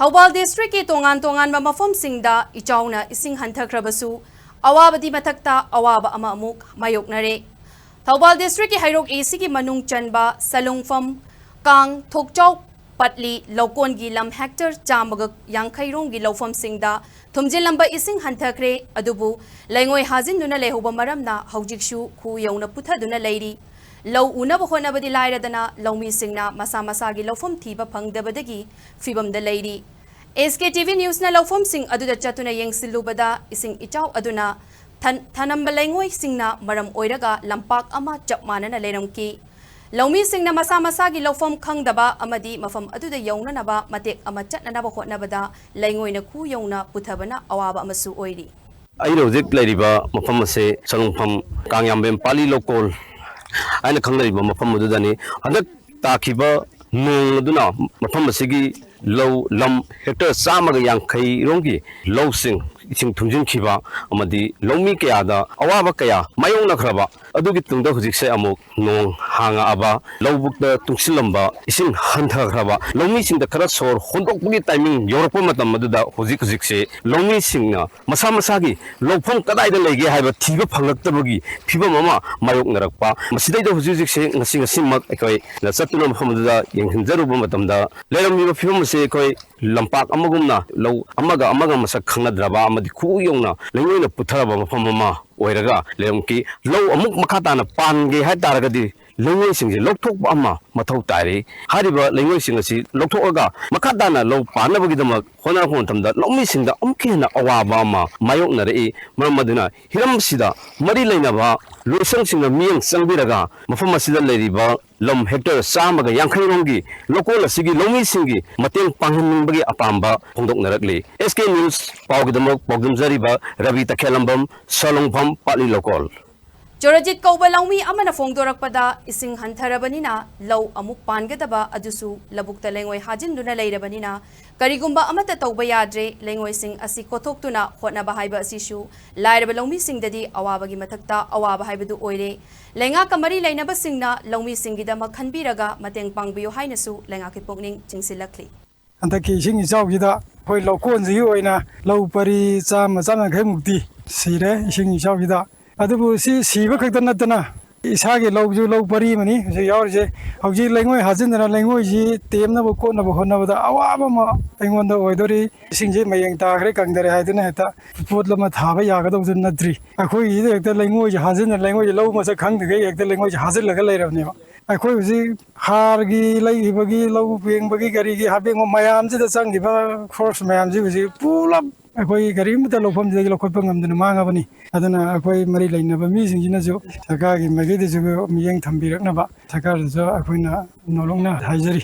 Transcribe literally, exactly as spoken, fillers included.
ꯊꯧꯕꯥꯜ ꯗꯤꯁꯇ꯭ꯔꯤꯛꯀꯤ ꯇꯣꯉꯥꯟ ꯇꯣꯉꯥꯟꯕ ꯃꯐꯝꯁꯤꯡꯗ ꯏꯆꯥꯎꯅ ꯏꯁꯤꯡ ꯍꯟꯊꯈ꯭ꯔꯕꯁꯨ, ꯑꯋꯥꯕꯗꯤ ꯃꯊꯛꯇ ꯑꯋꯥꯕ ꯑꯃ ꯑꯃꯨꯛ ꯃꯥꯌꯣꯛꯅꯔꯦ꯫ ꯊꯧꯕꯥꯜ ꯗꯤꯁꯇ꯭ꯔꯤꯛꯀꯤ ꯍꯩꯔꯣꯛ ꯑꯦ ꯁꯤꯒꯤ ꯃꯅꯨꯡ ꯆꯟꯕ ꯁꯂꯨꯡꯐꯝ, ꯀꯥꯡ, ꯊꯣꯛꯆꯥꯎ, ꯄꯠꯂꯤ ꯂꯧꯀꯣꯟꯒꯤ ꯂꯝ ꯍꯦꯛꯇꯔ ꯆꯥꯝꯃꯒ ꯌꯥꯡꯈꯩ ꯔꯣꯝꯒꯤ ꯂꯧꯐꯝꯁꯤꯡꯗ ꯊꯨꯝꯖꯤꯜꯂꯝꯕ ꯏꯁꯤꯡ ꯍꯟꯊꯈ꯭ꯔꯦ꯫ ꯑꯗꯨꯕꯨ ꯂꯩꯉꯣꯏ ꯍꯥꯖꯤꯟꯗꯨꯅ ꯂꯩꯍꯧꯕ ꯃꯔꯝꯅ ꯍꯧꯖꯤꯛꯁꯨ ꯈꯨ ꯌꯧꯅ ꯄꯨꯊꯗꯨꯅ ꯂꯩꯔꯤ꯫ ꯂꯧ ꯎꯅꯕ ꯍꯣꯠꯅꯕꯗꯤ ꯂꯥꯏꯔꯗꯅ ꯂꯧꯃꯤꯁꯤꯡꯅ ꯃꯁꯥ ꯃꯁꯥꯒꯤ ꯂꯧꯐꯝ ꯊꯤꯕ ꯐꯪꯗꯕꯗꯒꯤ ꯐꯤꯕꯝꯗ ꯂꯩꯔꯤ꯫ ꯑꯦꯁ ꯀꯦ ꯇꯤ ꯚꯤ ꯅ꯭ꯌꯨꯁꯅ ꯂꯧꯐꯝꯁꯤꯡ ꯑꯗꯨꯗ ꯆꯠꯇꯨꯅ ꯌꯦꯡꯁꯤꯜꯂꯨꯕꯗ ꯏꯁꯤꯡ ꯏꯆꯥꯎ ꯑꯗꯨꯅ ꯊꯟ-, ꯊꯅꯝꯕ ꯂꯩꯉꯣꯏꯁꯤꯡꯅ ꯃꯔꯝ ꯑꯣꯏꯔꯒ ꯂꯝꯄꯥꯛ ꯑꯃ ꯆꯞ ꯃꯥꯟꯅꯅ ꯂꯩꯔꯝꯈꯤ꯫ ꯂꯧꯃꯤꯁꯤꯡꯅ ꯃꯁꯥ ꯃꯁꯥꯒꯤ ꯂꯧꯐꯝ ꯈꯪꯗꯕ ꯑꯃꯗꯤ ꯃꯐꯝ ꯑꯗꯨꯗ ꯌꯧꯅꯅꯕ ꯃꯇꯦꯛ ꯑꯃ ꯆꯠꯅꯅꯕ ꯍꯣꯠꯅꯕꯗ ꯂꯩꯉꯣꯏꯅ ꯈꯨ ꯌꯧꯅ ꯄꯨꯊꯕꯅ ꯑꯋꯥꯕ ꯑꯃꯁꯨ ꯑꯣꯏꯔꯤ꯫ ꯑꯩꯅ ꯍꯧꯖꯤꯛ ꯂꯩꯔꯤꯕ ꯃꯐꯝ ꯑꯁꯤ ꯁꯂꯨꯡꯐꯝ ꯀꯥꯡꯌꯥꯝꯕꯦꯝ ꯄꯥꯂꯤ ꯂꯧꯀꯣꯜ ꯍꯥꯏꯅ ꯈꯪꯅꯔꯤꯕ ꯃꯐꯝ ꯑꯗꯨꯗꯅꯤ꯫ ꯍꯟꯗꯛ ꯇꯥꯈꯤꯕ ꯅꯣꯡ ꯑꯗꯨꯅ ꯃꯐꯝ ꯑꯁꯤꯒꯤ ꯂꯧ ꯂꯝ ꯍꯦꯛꯇꯔ ꯆꯥꯝꯃꯒ ꯌꯥꯡꯈꯩ ꯔꯣꯝꯒꯤ ꯂꯧꯁꯤꯡ ꯏꯁꯤꯡ ꯊꯨꯝꯖꯤꯟꯈꯤꯕ ꯑꯃꯗꯤ ꯂꯧꯃꯤ ꯀꯌꯥꯗ ꯑꯋꯥꯕ ꯀꯌꯥ ꯃꯥꯌꯣꯛꯅꯈ꯭ꯔꯕ ꯑꯗꯨꯒꯤ ꯇꯨꯡꯗ ꯍꯧꯖꯤꯛꯁꯦ ꯑꯃꯨꯛ ꯅꯣꯡ ꯍꯥꯡꯉꯛꯑꯕ, ꯂꯧꯕꯨꯛꯇ ꯇꯨꯡꯁꯤꯜꯂꯝꯕ ꯏꯁꯤꯡ ꯍꯟꯊꯈ꯭ꯔꯕ, ꯂꯧꯃꯤꯁꯤꯡꯗ ꯈꯔ ꯁꯣꯔ ꯍꯣꯟꯗꯣꯛꯄꯒꯤ ꯇꯥꯏꯃꯤꯡ ꯌꯧꯔꯛꯄ ꯃꯇꯝ ꯑꯗꯨꯗ ꯍꯧꯖꯤꯛ ꯍꯧꯖꯤꯛꯁꯦ ꯂꯧꯃꯤꯁꯤꯡꯅ ꯃꯁꯥ ꯃꯁꯥꯒꯤ ꯂꯧꯐꯝ ꯀꯗꯥꯏꯗ ꯂꯩꯒꯦ ꯍꯥꯏꯕ ꯊꯤꯕ ꯐꯪꯂꯛꯇꯕꯒꯤ ꯐꯤꯕꯝ ꯑꯃ ꯃꯥꯌꯣꯛꯅꯔꯛꯄ꯫ ꯃꯁꯤꯗꯩꯗ ꯍꯧꯖꯤꯛ ꯍꯧꯖꯤꯛꯁꯦ ꯉꯁꯤ ꯉꯁꯤꯃꯛ ꯑꯩꯈꯣꯏꯅ ꯆꯠꯇꯨꯅ ꯃꯐꯝ ꯑꯗꯨꯗ ꯌꯦꯡꯁꯤꯟꯖꯔꯨꯕ ꯃꯇꯝꯗ ꯂꯩꯔꯝꯃꯤꯕ ꯐꯤꯕꯝ ꯑꯁꯤ ꯑꯩꯈꯣꯏ ꯂꯝꯄꯥꯛ ꯑꯃꯒꯨꯝꯅ ꯂꯧ ꯑꯃꯒ ꯑꯃꯒ ꯃꯁꯛ ꯈꯪꯅꯗ꯭ꯔꯕ ꯑꯃꯗꯤ ꯈꯨꯎ ꯌꯧꯅ ꯂꯩꯉꯣꯏꯅ ꯄꯨꯊꯔꯕ ꯃꯐꯝ ꯑꯃ ꯑꯣꯏꯔꯒ ꯂꯩꯔꯝꯈꯤ꯫ ꯂꯧ ꯑꯃꯨꯛ ꯃꯈꯥ ꯇꯥꯅ ꯄꯥꯟꯒꯦ ꯍꯥꯏ ꯇꯥꯔꯒꯗꯤ ꯂꯩꯉꯣꯏꯁꯤꯡꯁꯦ ꯂꯧꯊꯣꯛꯄ ꯑꯃ ꯃꯊꯧ ꯇꯥꯔꯤ꯫ ꯍꯥꯏꯔꯤꯕ ꯂꯩꯉꯣꯏꯁꯤꯡ ꯑꯁꯤ ꯂꯧꯊꯣꯛꯑꯒ ꯃꯈꯥ ꯇꯥꯅ ꯂꯧ ꯄꯥꯟꯅꯕꯒꯤꯗꯃꯛ ꯍꯣꯠꯅꯔꯛꯄ ꯃꯇꯝꯗ ꯂꯧꯃꯤꯁꯤꯡꯗ ꯑꯃꯨꯛꯀ ꯍꯦꯟꯅ ꯑꯋꯥꯕ ꯑꯃ ꯃꯥꯌꯣꯛꯅꯔꯛꯏ꯫ ꯃꯔꯝ ꯑꯗꯨꯅ ꯍꯤꯔꯝꯁꯤꯗ ꯃꯔꯤ ꯂꯩꯅꯕ ꯂꯣꯏꯁꯪꯁꯤꯡꯅ ꯃꯤꯠꯌꯦꯡ ꯆꯪꯕꯤꯔꯒ ꯃꯐꯝ ꯑꯁꯤꯗ ꯂꯩꯔꯤꯕ ꯂꯝ ꯍꯦꯛꯇꯔ ꯆꯥꯝꯃꯒ ꯌꯥꯡꯈꯩ ꯔꯣꯝꯒꯤ ꯂꯧꯀꯣꯜ ꯑꯁꯤꯒꯤ ꯂꯧꯃꯤꯁꯤꯡꯒꯤ ꯃꯇꯦꯡ ꯄꯥꯡꯍꯟꯅꯤꯡꯕꯒꯤ ꯑꯄꯥꯝꯕ ꯐꯣꯡꯗꯣꯛꯅꯔꯛꯂꯤ꯫ ꯑꯦꯁ ꯀꯦ ꯅ꯭ꯌꯨꯁ ꯄꯥꯎꯒꯤꯗꯃꯛ ꯄꯥꯎꯗꯝꯖꯔꯤꯕ ꯔꯕꯤ ꯇꯈꯦꯜꯂꯝꯕꯝ, ꯁꯂꯣꯡꯐꯝ, ꯄꯥꯠꯂꯤ ꯂꯧꯀꯣꯜ꯫ ꯆꯣꯔꯖꯤꯠ ꯀꯧꯕ ꯂꯧꯃꯤ ꯑꯃꯅ ꯐꯣꯡꯗꯣꯔꯛꯄꯗ, ꯏꯁꯤꯡ ꯍꯟꯊꯔꯕꯅꯤꯅ ꯂꯧ ꯑꯃꯨꯛ ꯄꯥꯟꯒꯗꯕ ꯑꯗꯨꯁꯨ ꯂꯧꯕꯨꯛꯇ ꯂꯩꯉꯣꯏ ꯍꯥꯖꯤꯟꯗꯨꯅ ꯂꯩꯔꯕꯅꯤꯅ ꯀꯔꯤꯒꯨꯝꯕ ꯑꯃꯠꯇ ꯇꯧꯕ ꯌꯥꯗ꯭ꯔꯦ꯫ ꯂꯩꯉꯣꯏꯁꯤꯡ ꯑꯁꯤ ꯀꯣꯊꯣꯛꯇꯨꯅ ꯍꯣꯠꯅꯕ ꯍꯥꯏꯕ ꯑꯁꯤꯁꯨ ꯂꯥꯏꯔꯕ ꯂꯧꯃꯤꯁꯤꯡꯗꯗꯤ ꯑꯋꯥꯕꯒꯤ ꯃꯊꯛꯇ ꯑꯋꯥꯕ ꯍꯥꯏꯕꯗꯨ ꯑꯣꯏꯔꯦ꯫ ꯂꯩꯉꯥꯛꯀ ꯃꯔꯤ ꯂꯩꯅꯕꯁꯤꯡꯅ ꯂꯧꯃꯤꯁꯤꯡꯒꯤꯗꯃꯛ ꯈꯟꯕꯤꯔꯒ ꯃꯇꯦꯡ ꯄꯥꯡꯕꯤꯌꯨ ꯍꯥꯏꯅꯁꯨ ꯂꯩꯉꯥꯛꯀꯤ ꯄꯨꯛꯅꯤꯡ ꯆꯤꯡꯁꯤꯜꯂꯛꯂꯤ꯫ ꯍꯟꯗꯛꯀꯤ ꯏꯁꯤꯡ ꯏꯆꯥꯎꯁꯤꯗ ꯑꯩꯈꯣꯏ ꯂꯧꯀꯣꯟꯁꯤꯒꯤ ꯑꯣꯏꯅ ꯂꯧ ꯄꯔꯤ ꯆꯥꯝꯃ, ꯆꯥꯝ ꯌꯥꯡꯈꯩ ꯃꯨꯛꯇꯤ ꯁꯤꯔꯦ ꯏꯁꯤꯡ ꯏꯆꯥꯎꯁꯤꯗ꯫ ꯑꯗꯨꯕꯨ ꯁꯤ ꯁꯤꯕ ꯈꯛꯇ ꯅꯠꯇꯅ ꯏꯁꯥꯒꯤ ꯂꯧꯁꯨ ꯂꯧ ꯄꯔꯤ ꯑꯃꯅꯤ ꯍꯧꯖꯤꯛ ꯌꯥꯎꯔꯤꯁꯦ꯫ ꯍꯧꯖꯤꯛ ꯂꯩꯉꯣꯏ ꯍꯥꯖꯤꯟꯗꯅ ꯂꯩꯉꯣꯏꯁꯤ ꯇꯦꯝꯅꯕ ꯈꯣꯠꯅꯕ ꯍꯣꯠꯅꯕꯗ ꯑꯋꯥꯕ ꯑꯃ ꯑꯩꯉꯣꯟꯗ ꯑꯣꯏꯗꯣꯔꯤ꯫ ꯏꯁꯤꯡꯁꯦ ꯃꯌꯦꯡ ꯇꯥꯈ꯭ꯔꯦ, ꯀꯪꯗꯔꯦ ꯍꯥꯏꯗꯨꯅ ꯍꯦꯛꯇ ꯄꯣꯠ ꯑꯃ ꯊꯥꯕ ꯌꯥꯒꯗꯧꯕꯁꯨ ꯅꯠꯇ꯭ꯔꯤ꯫ ꯑꯩꯈꯣꯏꯒꯤꯁꯤꯗ ꯍꯦꯛꯇ ꯂꯩꯉꯣꯏꯁꯦ ꯍꯥꯖꯤꯟꯅ, ꯂꯩꯉꯣꯏꯁꯦ ꯂꯧ ꯃꯁꯛ ꯈꯪꯗ꯭ꯔꯤꯈꯩ ꯍꯦꯛꯇ ꯂꯩꯉꯣꯏꯁꯦ ꯍꯥꯖꯤꯜꯂꯒ ꯂꯩꯔꯕꯅꯦꯕ꯫ ꯑꯩꯈꯣꯏ ꯍꯧꯖꯤꯛ ꯍꯥꯔꯒꯤ ꯂꯩꯈꯤꯕꯒꯤ, ꯂꯧ ꯄꯦꯡꯕꯒꯤ, ꯀꯔꯤꯒꯤ ꯍꯥꯄꯦꯡꯕ ꯃꯌꯥꯝꯁꯤꯗ ꯆꯪꯈꯤꯕ ꯈꯣꯔꯁ ꯃꯌꯥꯝꯁꯤ ꯍꯧꯖꯤꯛ ꯄꯨꯂꯞ ꯑꯩꯈꯣꯏ ꯀꯔꯤꯒꯨꯝꯕꯇ ꯂꯧꯐꯝꯁꯤꯗꯒꯤ ꯂꯧꯈꯠꯄ ꯉꯝꯗꯅ ꯃꯥꯡꯉꯕꯅꯤ꯫ ꯑꯗꯨꯅ ꯑꯩꯈꯣꯏ ꯃꯔꯤ ꯂꯩꯅꯕ ꯃꯤꯁꯤꯡꯁꯤꯅꯁꯨ ꯁꯔꯀꯥꯔꯒꯤ ꯃꯥꯏꯀꯩꯗꯁꯨ ꯃꯤꯠꯌꯦꯡ ꯊꯝꯕꯤꯔꯛꯅꯕ ꯁꯔꯀꯥꯔꯗꯁꯨ ꯑꯩꯈꯣꯏꯅ ꯅꯧꯂꯛꯅ ꯍꯥꯏꯖꯔꯤ꯫